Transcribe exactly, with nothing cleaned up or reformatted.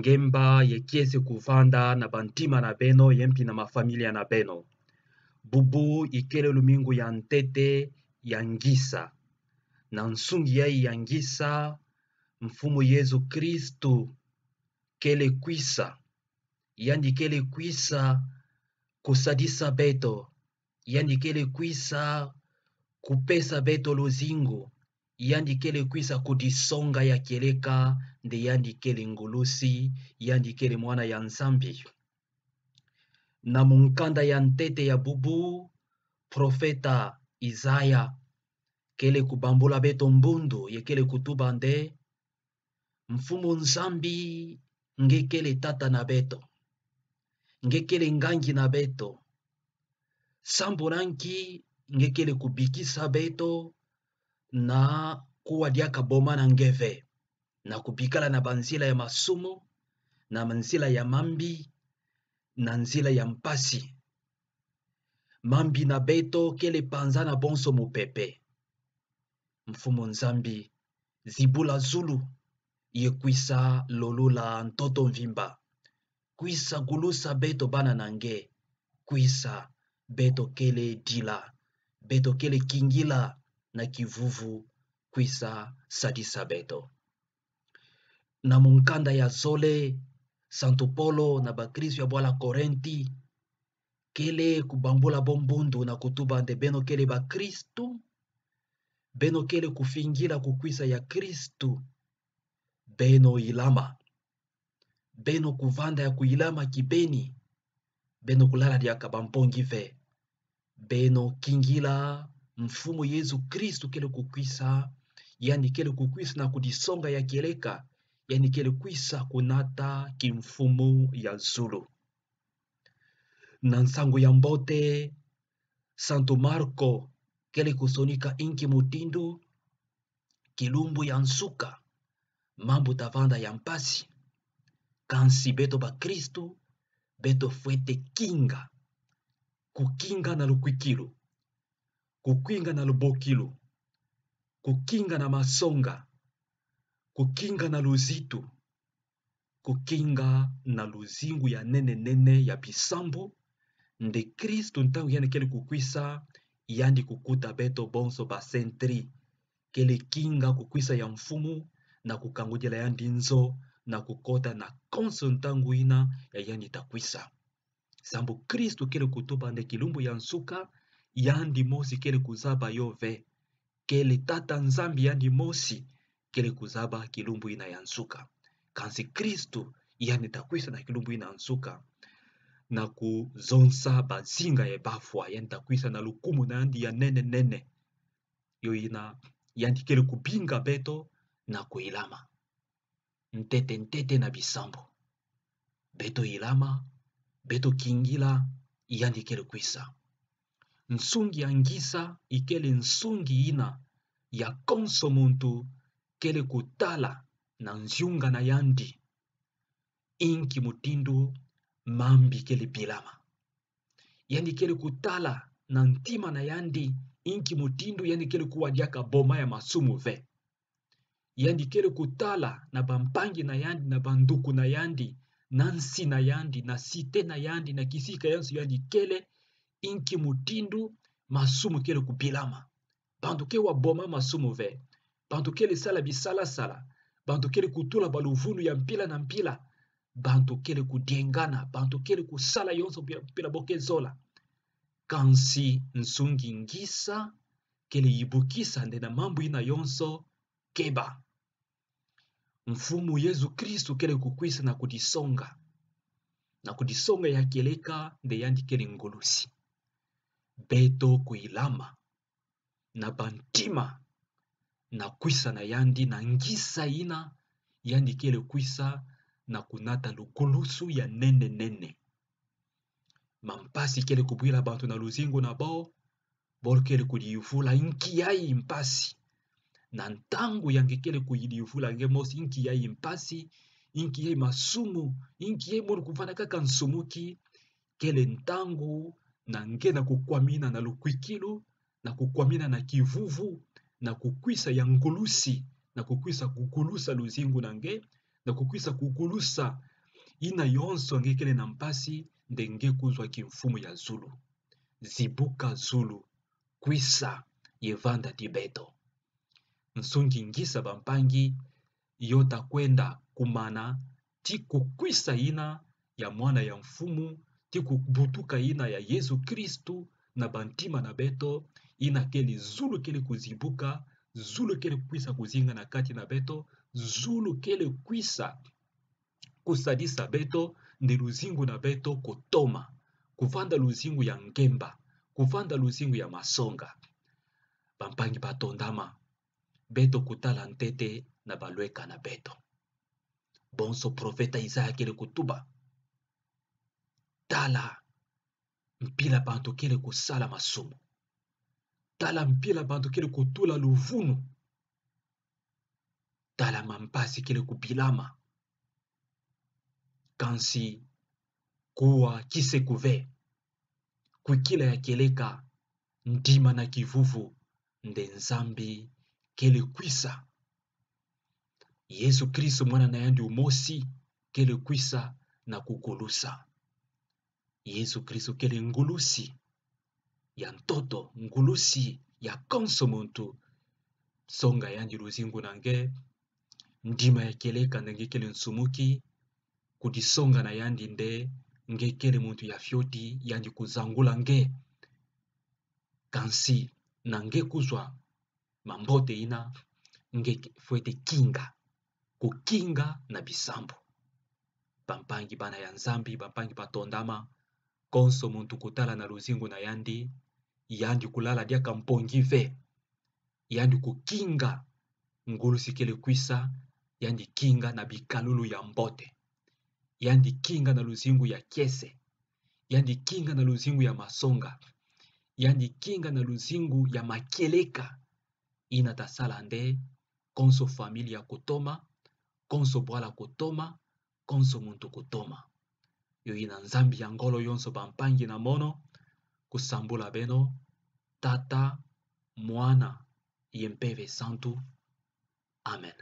ngemba ye kiese kuvanda na bantima na beno, ye mpi na mafamilia na beno. Bubu ikele lumingu ya ntete ya ngisa. Na nsungi yayi ya ngisa, Mfumu Yezu Kristu kele kwisa. Yandi kele kwisa kusadisa beto. Yandi kele kwisa kupesa beto luzingu. Yandi kele kwisa kudisonga ya kieleka, nde yandi kele ngulusi, yandi kele mwana ya Nzambi. Na mukanda ya ntete ya bubu, profeta Isaya kele kubambula beto mbundu, ye kele kutuba nde, Mfumu Nzambi nge kele tata na beto. Nge kele ngangi na beto. Sambu na nki nge kele kubikisa beto na kuwa diaka boma na nge ve, na kubikala na banzila ya masumu, na banzila ya mambi, na nzila ya mpasi. Mambi na beto kele panza na bonso mupepe. Mfumu Nzambi, zibula zulu, ye kwisa lolula ntoto mvimba. Kwisa gulusa beto bana na nge. Kwisa, beto kele dila, beto kele kingila na kivuvu, kwisa sadisa beto. Na mukanda ya zole, Santu Polo na bakristu ya bwala Korinti kele kubambula bo mbundu na kutuba nde, beno kele bakristu, beno kele kufingila kukwisa ya Kristu, beno ilama. Beno kuvanda ya kuilama kibeni. Beno kulala diaka bampongi ve. Beno kingila Mfumu Yezu Kristu kele kukwisa. Yandi kele kukwisa na kudisonga ya kieleka. Yandi kele kwisa kunata kimfumu ya zulu. Na Nsangu ya Mbote, Santu Marko kele kusonika inki mutindu kilumbu ya nsuka, mambu tavanda ya mpasi. Kansi beto bakristu, beto fwete kinga. Kukinga na lukwikilu, kukinga na lubokilu, kukinga na masonga, kukinga na luzitu, kukinga na luzingu ya nene nene ya bisambu. Nde Kristu, ntangu yandi kele kukwisa, yandi kukuta beto bonso basentri. Kele kinga kukwisa ya Mfumu, na kukangudila yandi nzo, na kukota na konso ntangu ina ya yandi takwisa. Sambu Kristu kele kutuba nde kilumbu ya nsuka, yandi mosi kele kuzaba yo ve. Kele Tata Nzambi yandi mosi kele kuzaba kilumbu ina ya nsuka. Kansi Kristu yandi takwisa na kilumbu ina ya nsuka, na kuzonsa bazinga ye bafwa, yandi takwisa na lukumu na yandi ya nene nene. Yo ina, yandi kele kubinga beto na kuilama. Ntete ntete na bisambu, beto ilama, beto kingila, yandi kele kwisa. Nsungi ya ngisa ikele nsungi ina ya konso muntu kele kutala na nziunga na yandi inki mutindu mambi kele bilama. Yandi kele kutala na ntima na yandi inki mutindu yandi kele kuwa diaka boma ya masumu ve. Yandi kele kutala na bampangi na yandi, na banduku na yandi, na nsi na yandi, na site na yandi, na kisika yonso yandi kele, inki mutindu masumu kele kubilama. Bantu ke wa boma masumu ve. Bantu kele sala bisalasala. Bantu kele kutula baluvunu ya mpila na mpila. Bantu kele kudiengana. Bantu kele kusala yonso mpila, mpila bo ke zola. Kansi nsungi ngisa kele yibukisa nde na mambu ina yonso keba. Mfumu Yezu Kristu kele kukwisa na kudisonga. Na kudisonga ya kieleka nde yandi kele ngulusi. Beto kuilama na bantima na kwisa na yandi na ngisa ina, yandi kele kwisa na kunata lukulusu ya nene nene. Mampasi kele kubwila bantu na luzingu na bo, bo kele kudiyuvula inki yayi mpasi. Na ntangu ya nge kele kudiyuvula nge mosi inki yayi mpasi, inki yayi masumu, inki yayi mono kuvana kaka nsumuki, kele ntangu na nge na kukwamina na lukwikilu, na kukwamina na kivuvu, na kukwisa ya ngulusi, na kukwisa kukulusa luzingu na nge, na kukwisa kukulusa Ina yonso nge kele na mpasi, nde nge kuzwa kimfumu ya zulu. Zibuka zulu, kwisa, ye vanda ti beto. Nsungi ngisa bampangi, yo takwenda kumana, ti kukwisa ina ya Mwana ya Mfumu, ti kubutuka ina ya Yezu Kristu na bantima na beto, ina kele zulu kele kuzibuka, zulu kele kwisa kuzinga na kati na beto, zulu kele kwisa kusadisa beto, nde luzingu na beto kutoma, kuvanda luzingu ya ngemba, kuvanda luzingu ya masonga. Bampangi batondama, beto kutala ntete na balweka na beto. Bonso profeta Isaya kele kutuba: Tala, mpila bantu kele kusala masumu. Tala, mpila bantu kele kutula luvunu. Tala, mampasi kele kubilama. Kansi kuwa kise kuve, kwikila ya kieleka, ndima na kivuvu, nde Nzambi kele kwisa. Yezu Kristu, Mwana na yandi umosi, kele kwisa na kugulusa. Yezu Kristu kele ngulusi ya ntoto, ngulusi ya konso muntu. Songa yandi luzingu na nge, ndima ya kieleka nde nge kele nsumuki, kudisonga na yandi nde nge kele muntu ya fioti, yandi kuzangula nge. Kansi na nge kuzwa mambote ina, nge fwete kinga, kukinga na bisambu. Bampangi bana ya Nzambi, bampangi batondama, konso muntu kutala na luzingu na yandi, yandi kulala diaka mpongi ve. Yandi kukinga ngulusi kele kwisa, yandi kinga na bikalulu ya mbote. Yandi kinga na luzingu ya kiese. Yandi kinga na luzingu ya masonga. Yandi kinga na luzingu ya makieleka. Ina tasala nde konso familia kutoma, konso bwala kutoma, konso muntu kutoma. Yo ina Nzambi ya ngolo yonso, bampangi na mono, kusambula beno, Tata, Mwana, ye Mpeve Santu. Amen.